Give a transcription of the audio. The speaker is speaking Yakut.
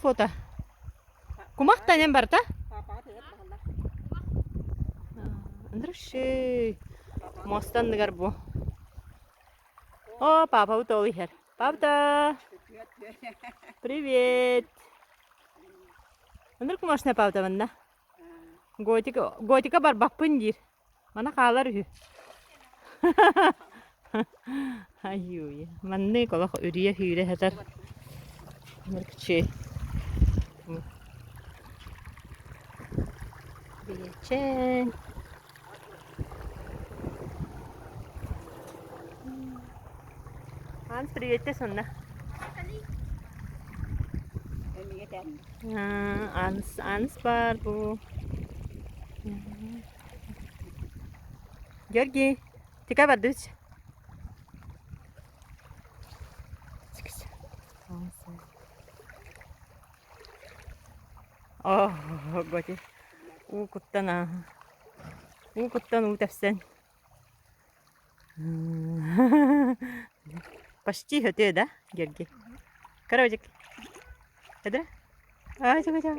фото? Кумах танен барта? Андрюши, муоста анныгар бу. О, папа ол иһэр. Папа! Привет! Ынырык машина папа манна. Готика, готика барбаппын диир. Мана хаалар үһү. Айууй, маннык олох үрүйэ сүүрэ сытар. Мыркычы. Биэчэн. Аан приветте сонно. Анс, анс бар бу. Георгий, тика бардыч. О, готи. Уу куттан аа. Уу куттан уу тэпсэн. Почти хөтүө да, Георгий? Короче, это? А, чего, чего?